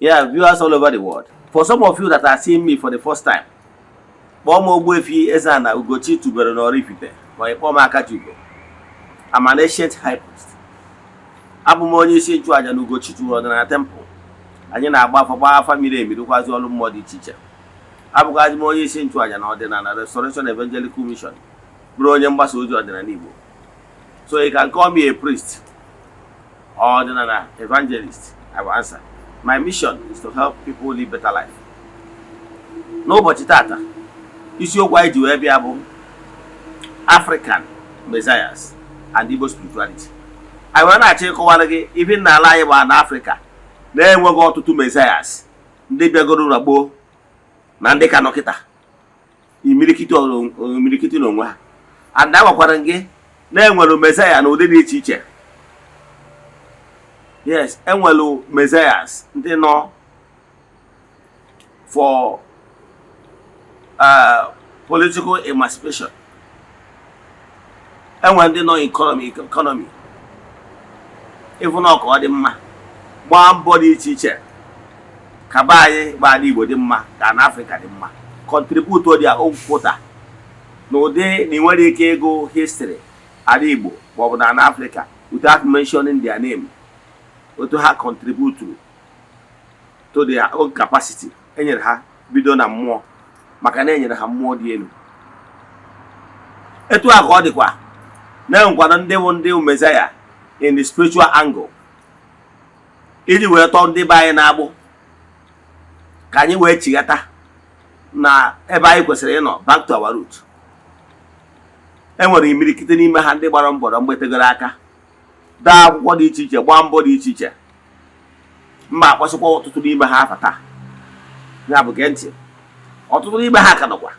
Yeah, viewers all over the world. For some of you that are seeing me for the first time, kpọọ m Ogbuefi Eze-Ana Ugochi tubelu n'Oraifite, ma ị kpọọ m Akajiugo. I'm an ancient high priest. Abụ m onye isi nchụaja na Ugochi tubelu ọdịnala temple. Anyị na-agba afa, gbaa afa miri emi, rụkwazi ọrụ mmụọ dị iche iche. Abụkwazi m onye isi nchụaja na Ọdịnala Restoration Evangelical Mission, bụrụ onye mgbasa ozi ọdịnala Igbo. So you can call me a priest or ọdịnala evangelist, I will answer. My mission is to help people live better life. N'ụbọchị tata, isiokwu anyị ji wee bịa bụ African Messiahs and Igbo spirituality. Anyị wee na-achọ ịkọwara gị ife n'ala anyị bụ na Afrịka na-enweghị ọtụtụ messiahs, ndị bịagoro na gboo na ndị ka nọ kịta, imirikiti imirikiti n'onwe ha. And agwakwara m gị na enwere messiah na ụdị dị iche iche. Yes, enwere messiahs ndị nọ for political emancipation, enwere ndị nọ economy ịfụ na ọka ọ dị mma, gbaa mbọ dị iche iche ka be anyị gbaa Igbo dị mma, ka na Afrịka dị mma, contribute their own quota n'ụdị na ị nwere ike ịgụ history ala Igbo maọbụ na ala Afrịka without mentioning their name, otu ha contribute to their own capacity enyere ha bido na mmụọ, maka na enyere ha mmụọ dị elu. Etu a ka ọ dịkwa na-enwekwara ndị bụ ndị messiah in the spiritual angle, iji wee tọọ ndị be anyị na-agbụ ka anyị wee chighata na ebe anyị kwesịrị ịnọ, back to our root. E nwere imirikiti n'ime ha ndị gbara mbọ na mgbetegoro aka, dee akwụkwọ dị iche iche, gbaa mbọ dị iche iche. Mba, akpọsịkwa ọtụtụ n'ime ha afa taa. Ya bụ, gee ntị, ọtụtụ n'ime ha ka nọkwa,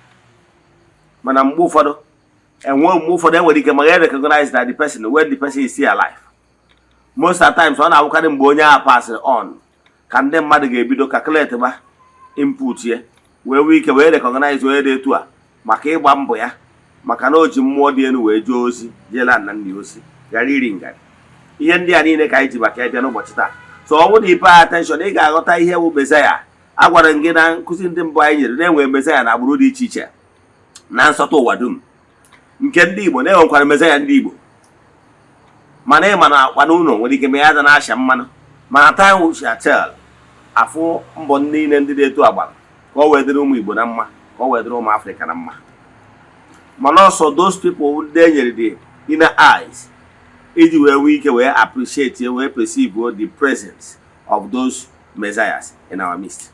mana mgbe ụfọdụ enwe mgbe ụfọdụ enwere ike ma ya recognize that the person, when the person is still alive. Most of the times, ọ na-abụkarị mgbe onye ahụ passịrị on ka ndị mmadụ ga-ebido calculate ba input ya, wee nwee ike wee recognize onye dị etu a maka ịgba mbọ ya, maka na o ji mmụọ dị elu wee jee ozi, jeela nna nna ya ozi, ghara iri ngarị. Ihe ndị a niile ka anyị ji maka ya bịa n'ụbọchị taa. So ọ bụrụ na ị pay attention, ị ga-aghọta ihe bụ Messiah. A gwara m gị na nkụzi ndị mbụ anyị nyere na-enwe Messiah na agbụrụ dị iche iche na nsọtụ ụwa dum. Nke ndị Igbo na-enwekwara Messiah ndị Igbo, mana ịma na akwa n'ụlọ nwere ike mee ya da na-asha mmanụ, mana time shall tell. Afụ mbọ niile ndị dị etu agbara ka ọ wee dịrị ụmụ Igbo na mma, ka ọ wee dịrị ụmụ Afrịka na mma. Mana ọsọ those people ndị e nyere the inner eyes iji wee nwee ike wee appreciate, wee perceive the presence of those messiahs in our midst.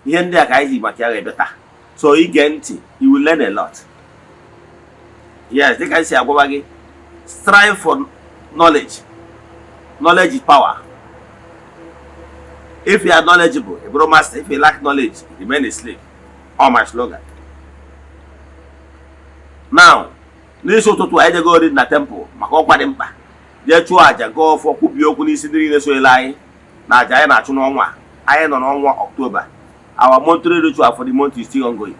Ihe ndị a ka anyị ji maka ya ga-ebe taa. So ige ntị, you will learn a lot. Yes, dịka anyị si agwaba gị, strive for knowledge. Knowledge is power. If you are knowledgeable, you bụrụ master. If you lack knowledge, you remain a slave. All my slogan. Now, n'isi ụtụtụ anyị jego ori na temple maka ọkwa dị mkpa, jee chụọ àjà, gọọ ọfọ, kwubie okwu n'isi ndị niile sonyere anyị na àjà anyị na-achụ n'ọnwa a. Anyị nọ n'ọnwa Ọktoba. Our monthly ritual for the month is still ongoing.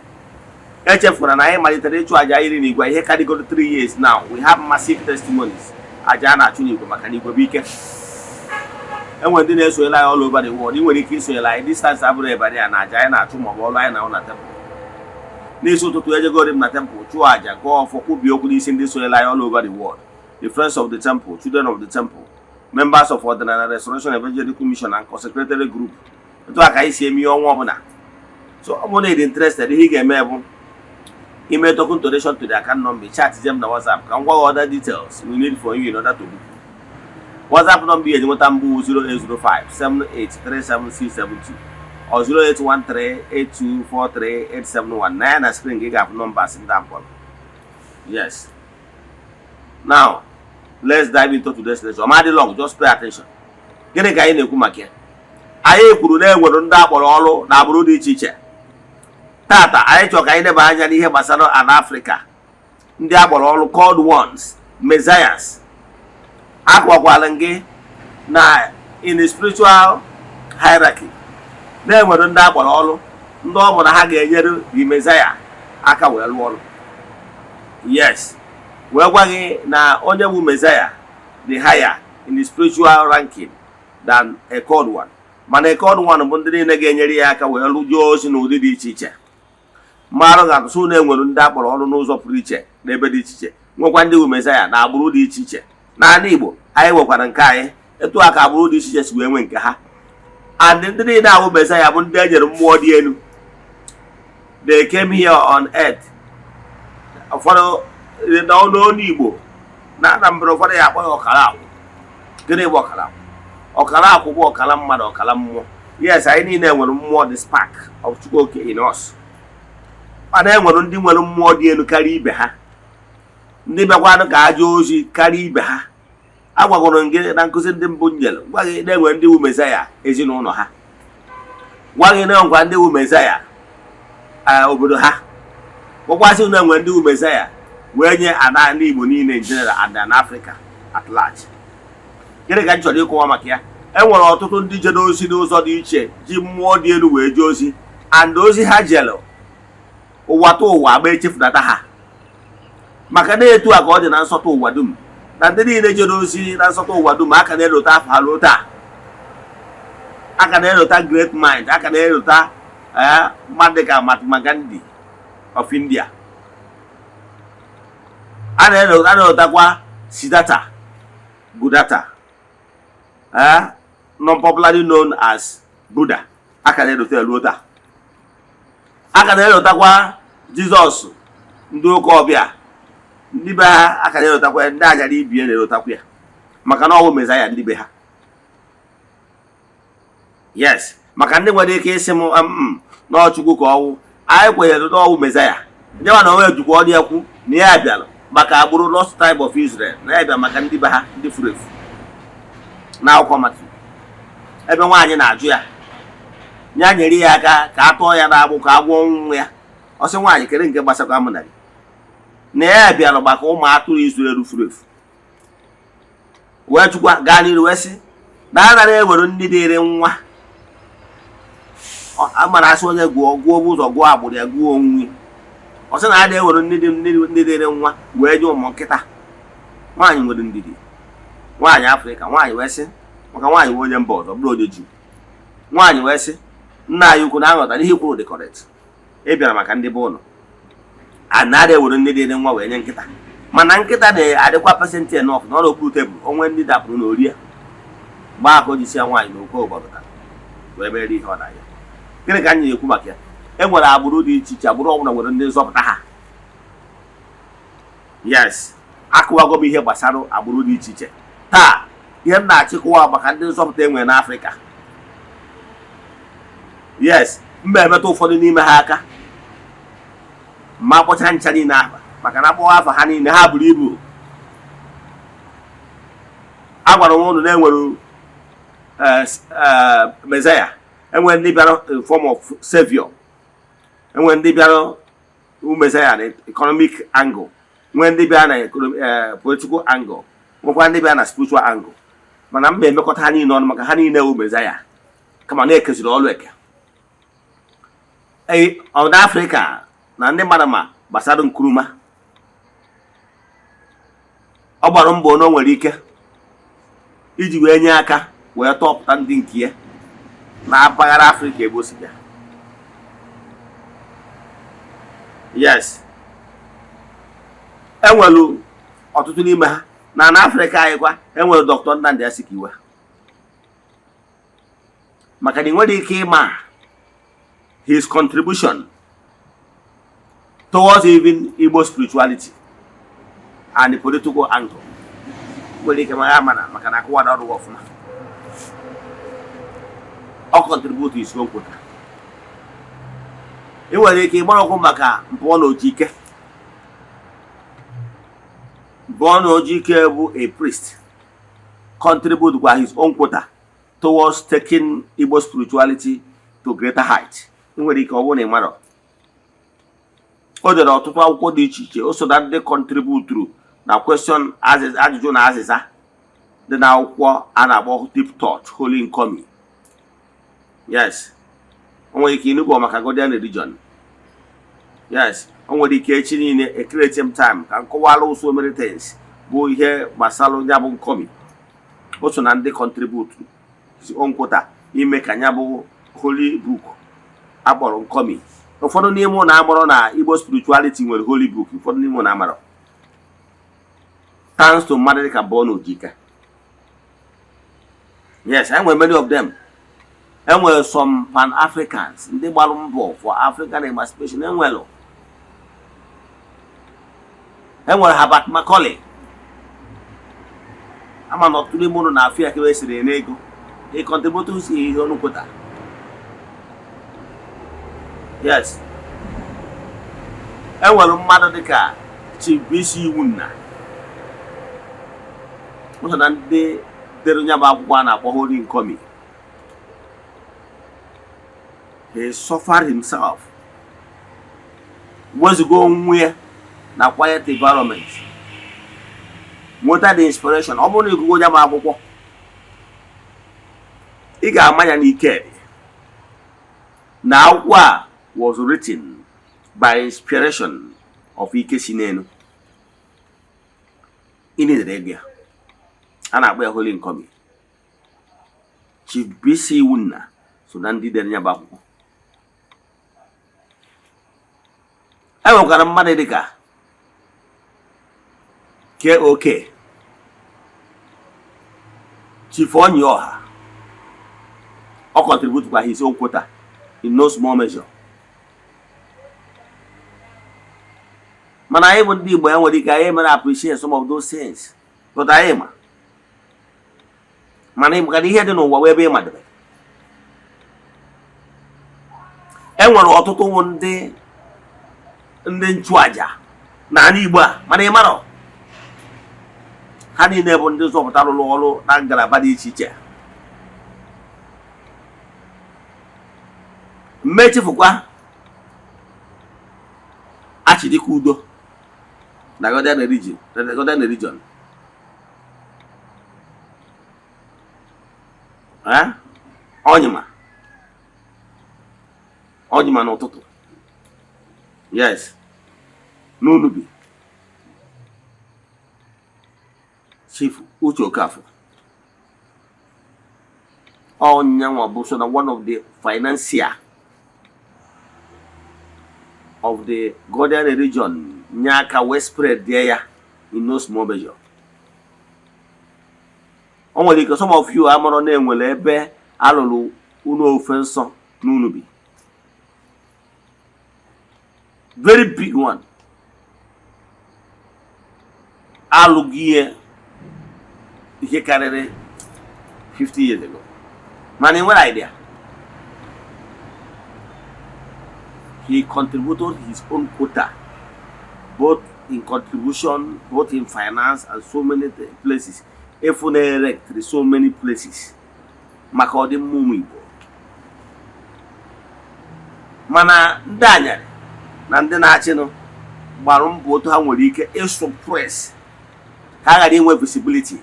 Echefuru na anyị malitere ịchụ àjà iri n'igwe ihe karịgoro 3 years now. We have massive testimonies. Àjà a na-achụ n'igwe maka na igwe bụ ike. Enwere ndị na-esonyere anyị all over the world. Ị nwere ike isonyere anyị, distance abụrụ ebe ya na àjà anyị na-achụ maọbụ ọrụ anyị na-ahụ na temple. N'isi ụtụtụ ejegori m na temple, chụọ àjà, gọọ ọfọ, kwubie okwu n'isi ndị sonyere anyị all over the world, the friends of the temple, children of the temple, members of Ọdịnala Restoration Evangelical Mission and consecrated group. Etu a ka anyị si eme ihe ọnwa ọbụla. So ọ bụrụ na ị dị interested, ihe ị ga-eme bụ ime token donation to the account number, chat jem na WhatsApp ka m gwa gị other details we need for you in order to book. WhatsApp number ị ga-eji nweta mbụ 0805 7837672 or 08138243871. Na ya na screen gị ga-afụ numbers ndị a. Yes, now let's dive into today's lecture. Ọ dị long, just pay attention. Gịnị ka anyị na-ekwu maka ya? Anyị kwuru na enwere ndị akpọrọ ọrụ na agbụrụ dị iche iche. Tata anyị chọrọ ka anyị leba anya n'ihe gbasara ala Afrịka, ndị akpọrọ ọrụ, called ones, messiahs. Akwakwala gị na in the spiritual hierarchy na-enwere ndị akpọrọ ọrụ, ndị ọ bụ na ha ga-enyere the messiah aka wee rụọ ọrụ. Yes, wee gwa gị na onye bụ messiah dị higher in the spiritual ranking than a called one, Mana eke ọdụ nwanụ bụ ndị niile ga-enyere ya aka wee rụjuo ozi n'ụdị dị iche iche. Mmarụ ga-atụsụ na enwere ndị akpọrọ ọrụ n'ụzọ pụrụ iche n'ebe dị iche iche, nwekwa ndị Messiah na agbụrụ dị iche iche. N'ala Igbo anyị nwekwara nke anyị, etu a ka agbụrụ dị iche iche si wee nwee nke ha. And ndị niile ahụ Messiah bụ ndị e nyere mmụọ dị elu. They came here on earth. Ụfọdụ n'ọnụ Igbo na Anambra, ụfọdụ ya akpọ ya ọkara akwụ. Gịnị bụ ọkara akwụ? Ọkara akwụ bụ ọkara mmadụ, ọkara mmụọ. Yes, anyị niile nwere mmụọ, the spark of Chukwu Oke in us, mana e nwere ndị nwere mmụọ dị elu karịa ibe ha, ndị bịakwanụ ka aja ozi karịa ibe ha. Agwagoro m gị na nkụzi ndị mbụ nyere, gwa gị na-enwe ndị wu Messiah ezinụlọ ha, gwa gị na nkwa ndị wu Messiah obodo ha, gwakwasị na enwe ndị wu Messiah wee nye ana ndị Igbo niile in general and an Africa at large. Gịnị ka m chọrọ ịkọwa maka ya? E nwere ọtụtụ ndị jere ozi n'ụzọ dị iche, ji mmụọ dị elu wee jee ozi, and ozi ha jere ụwa tụ ụwa agba echefunata ha, maka na etu a ka ọ dị na nsọtụ ụwa dum, na ndị niile jere ozi na nsọtụ ụwa dum aka na-elota afọ ha ruo taa, aka na-elota great mind, aka na-elota mmadụ dịka Mahatma Gandhi of India, a na-elotakwa Siddhartha Gautama, non popularly known as Buddha, aka na-elota ya ruo taa, aka na-elotakwa Jizọs ndị ụka ọbịa, ndị be ha aka na-elotakwa ya, ndị ajara ibie na-elotakwa ya, maka na ọ bụ Messiah ndị be ha. Yes, maka ndị nwere ike ịsị m n'ọchukwu ka ọwụ, anyị kwenyere n'ọwụ Messiah ndị ma na onwe jikwa ọnụ ya kwu na ya bịara maka agbụrụ lost tribe of Israel, na ya bịara maka ndị be ha ndị furu efu. Na akwụkwọ Matiu, ebe nwaanyị na-ajụ ya, ya nyere ya aka ka a tụọ ya n'agbụ ka a gwọọ nwa ya, ọ sị nwaanyị, kere nke gbasakwa mụ na gị, na ya bịara maka ụmụ atụrụ Israel furu efu. Wee chukwa gaa n'iru wee sị na a nara ewere ndị dịrị nwa a mara asị onye gụọ gụọ ụzọ gụọ agbụrụ ya gụọ onwe. Ọ sị na a na-ewere ndị dịrị nwa wee nye ụmụ nkịta. Nwaanyị nwere ndidi, nwaanyị Afrịka. Nwaanyị wee sị, maka nwaanyị wee onye mba ọzọ, bụrụ onye Juu, nwaanyị wee sị, nna anyị ukwu, na aghọtara ihe kwuru dị correct, ị bịara maka ndị be ụlọ, a na-adị ewere ndị dịrị nwa wee nye nkịta, mana nkịta na-adịkwa patient enough nọ n'okpuru tebụl onwe ndị dapụrụ na orie gbaa aka o ji si ya. Nwaanyị na oke ụbọchị wee mere ihe ọ na-anya. Gịnị ka anyị na-ekwu maka ya? E nwere agbụrụ dị iche iche, agbụrụ ọbụla nwere ndị nzọpụta ha. Yes, akụwago m ihe gbasara agbụrụ dị iche iche. Taa ihe m na-achịkọwa maka ndị nzọpụta e nwere n'Afrịka. Yes, mba emetụ ụfọdụ n'ime ha aka, ma kpọcha ncha niile afa, maka na akpọwa afa ha niile ha buru ibu. A gwara m ụnụ na enwere Messiah, enwere ndị bịara in form of savior, enwere ndị bịara Messiah na economic angle, nwee ndị bịara na political angle, nwekwa ndị bịara na spiritual angle. Mana mba emekọta ha niile ọnụ, maka ha niile wụ Messiah, kama na-ekeziri ọlụ eke. Ọdụ Afrịka na ndị mmadụ ma gbasara Nkrumah, ọ gbara mbọ na o nwere ike iji wee nye aka wee tọpụta ndị nke ya na mpaghara Afrịka ebe o si bịa. Yes, enwere ọtụtụ n'ime ha na na Afrịka anyị kwa. Enwere Dr. Nnamdi Azikiwe, maka na ị nwere ike ịma his contribution towards even Igbo spirituality and the political angle. Nwere ike ma ya mana maka na akụwada ọrụ ọfụma, ọ contribute his own quota. Ị nwere ike ịgbara ọkwụ maka mpụọ na Ojike. Mpụọ na Ojike bụ a priest, contribute kwa his own quota towards taking Igbo spirituality to greater height. Ị nwere ike ọ bụrụ na ị marọ, o dere ọtụtụ akwụkwọ dị iche iche. O so na ndị contributuru na question, ajụjụ na azịza dị n'akwụkwọ a na-akpọ Deep Thought Holy Nkomi. Yes, o nwere ike ịnụkwu maka Godian religion. Yes, o nwere ike echi niile ecreate m time ka m kọwara so many things bụ ihe gbasara ya bụ nkomi. O so na ndị contribute his own quota Ime ka ya bụ holy book akpọrọ Nkomi. Ụfọdụ n'ime ụnụ amarọ na Igbo spirituality nwere holy book. Ụfọdụ n'ime ụnụ amarọ, thanks to mmadụ dịka Bona Ojike. Yes, enwere many of them. Enwere some Pan Africans, ndị gbara mbọ for African emancipation. Enwere Herbert Macaulay. Ama na ọtụtụ n'ime ụnụ na-afụ ya ka esiri n'ego. He contributed his own quota. Yes, enwere mmadụ dịka Chief B.C. Iwunna, ụzọ na ndị dere ya bụ akwụkwọ a na-akpọ Holy Nkomi. He suffered himself, wezuga onwe ya na quiet environment, nweta the inspiration. Ọ bụrụ na ịgụgo ya bụ akwụkwọ, ị ga-ama ya n'ike dị na akwụkwọ a was written by inspiration of ike si n'elu. Ị na-edere ego ya a na-akpọ ya Holy Nkomi. Chief B.C. Iwunna so na ndị dere ya bụ akwụkwọ. E nwekwara mmadụ dịka KOK, Chief Onyioha. Ọ contribute kwa his own quota in no small measure. Mana anyị bụ ndị Igbo, ya nwere ike anyị mere appreciate some of those things, but anyị ma mana maka na ihe dị n'ụwa wee ebe ị madebe. E nwere ọtụtụ ndị nchụaja n'ala Igbo a, mana ị marọ ha niile bụ ndị nzọpụta rụrụ ọrụ na ngalaba dị iche iche. Mmechifukwa Achidike Udo na Godian Religion. Onyima Onyima n'ụtụtụ, yes, n'Unubi, Chief Uche Okafor, onyanwa bụ so na one of the financier of the Godian Religion, nye aka wee spread there ya in no small measure. O nwere ike some of you amarọ na enwere ebe alụrụ ụlọ ofe nsọ n'Unubi, very big one, alụghị ihe ihe karịrị 50 years ago, mana ị nwere idea. He contributed his own quota, both in contribution, both in finance and so many places. Efu na-erect so many places maka ọdịmma ụmụ Igbo. Mana ndị anyarị na ndị na-achịnụ gbara mbọ otu ha nwere ike ịsuppress ka a ghara inwe visibility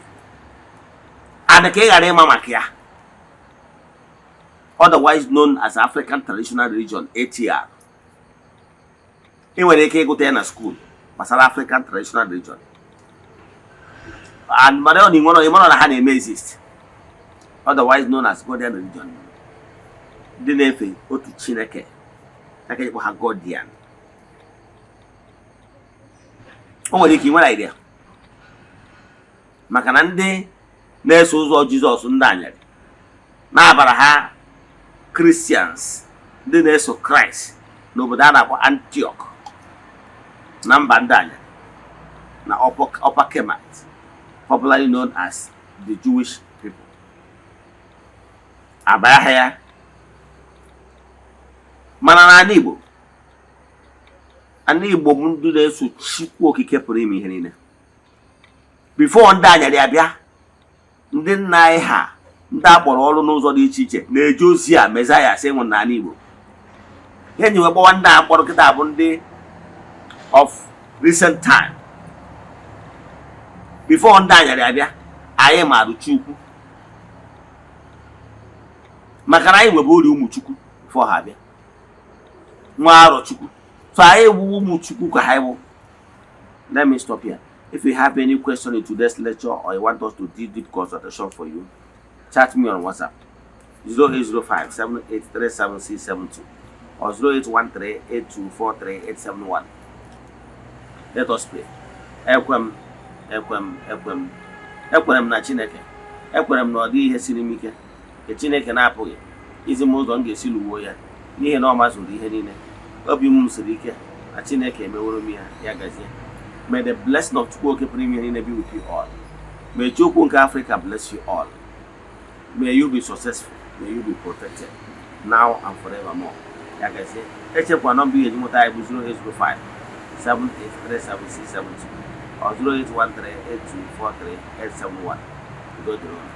and ka ị ghara ịma maka ya, otherwise known as African Traditional Religion, ATR. Ị nwere ike ịgụta ya na school gbasara African Traditional Religion and mana ọ na ịnwere ịmara na ha na-eme exist, otherwise known as Godian Religion, ndị na-efe otu Chineke aka ịkpọ ha Godian. O nwere ike ị nwere idea maka na ndị na-eso ụzọ Jizọs, ndị anyarị na-abara ha Christians, ndị na-eso Kraịst n'obodo a na-akpọ Antioch na mba ndị anyarị na Upper Kemet, popularly known as the Jewish people, abara ha ya. Mana n'ala Igbo, ala Igbo bụ ndị na-eso Chukwu Okike pụrụ ime ihe niile. Before ndị anyarị abịa, ndị nna anyị ha, ndị a kpọrọ ọrụ n'ụzọ dị iche iche na-eje ozi a Messiah sị nwụ n'ala Igbo. Ihe nyi wee gbawa ndị a mkpọrọ kịta bụ ndị of recent time. Before ndị anyarị abịa, anyị maara Chukwu maka na anyị nwebe ori ụmụ Chukwu before ha abịa nwa arọ Chukwu. So anyị bụ ụmụ Chukwu ka anyị bụ. Let me stop here. If you have any question in today's lecture or you want us to do deep consultation for you, chat me on WhatsApp. 08057837672 or 08138243871. Let us pray. Ekwe m, ekwe m, ekwe m, ekwere m na Chineke. Ekwere m na ọ dịghị ihe siri m ike nke Chineke na-apụghị izi m ụzọ m ga-esi lụwuo ya, n'ihi na ọ mazuru ihe niile. Obi m siri ike na Chineke emeworo m ya. Ya gazie. May the blessing of Chukwu Oke pụrụ ime ihe niile be with you all. May Chukwu nke Africa bless you all. May you be successful. May you be protected now and forevermore. Ya gazie. Echekwa nọmba ihe eji nweta anyị bụ 0805 7837672 or 08138243871. Udo dịrị unu.